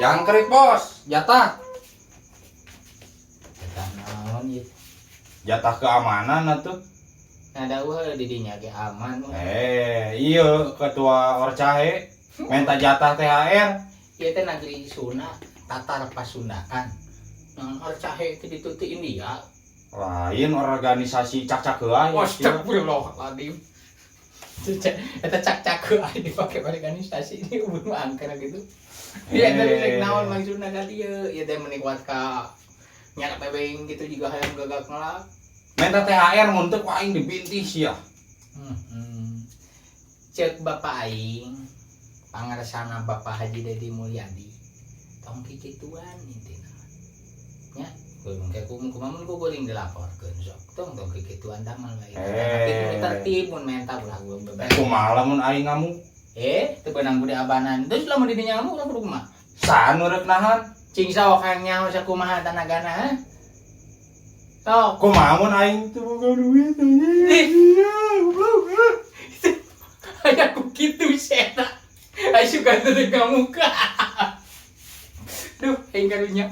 Jangkrik, Bos, jatah. Eta naon ieu? Jatah keamanan atuh. Nah, da eueuh di dinya ge aman mah. Eh, iya, ketua Orcahe minta jatah THR. Ieu teh negeri Sunda, Tatar Pasundaan. Naon Orcahe itu ditutup India. Lain, organisasi cak-cak heula. Astagfirullahaladzim. Eta cak-cak heula dipake organisasi ini eueuh mah angker gitu. Iya, tadi rek naon maksudna ka dieu? Ieu teh meni kuat ka nyarak bebeng gitu juga hayang gagak ngelak. Minta THR, mun teu ku aing dibintih sia. Cek bapak aing, pangarsana Bapak Haji Dedi Mulyadi. Tong kikituan intina. Nya, kudu ku kumaha mun ku kuring dilaporkeun sok. Tong tong kikituan damel wae. Tapi kudu tertib mun menta, ulah gua beberes. Kumaha lamun aing ngamuk? Eh, teu beunang ku diabanan. Terus lamun di dinya ngamuk, kudu kumaha? Saha nu rek nahan? Cing sok hayang nyaho sakumaha tanagana, ha? Sok. Kumaha mun aing teu boga duit? Ih. Iya, goblok. Aya ku kitu sia. Ayo suka teu ngamuk. Duh, aing karunya.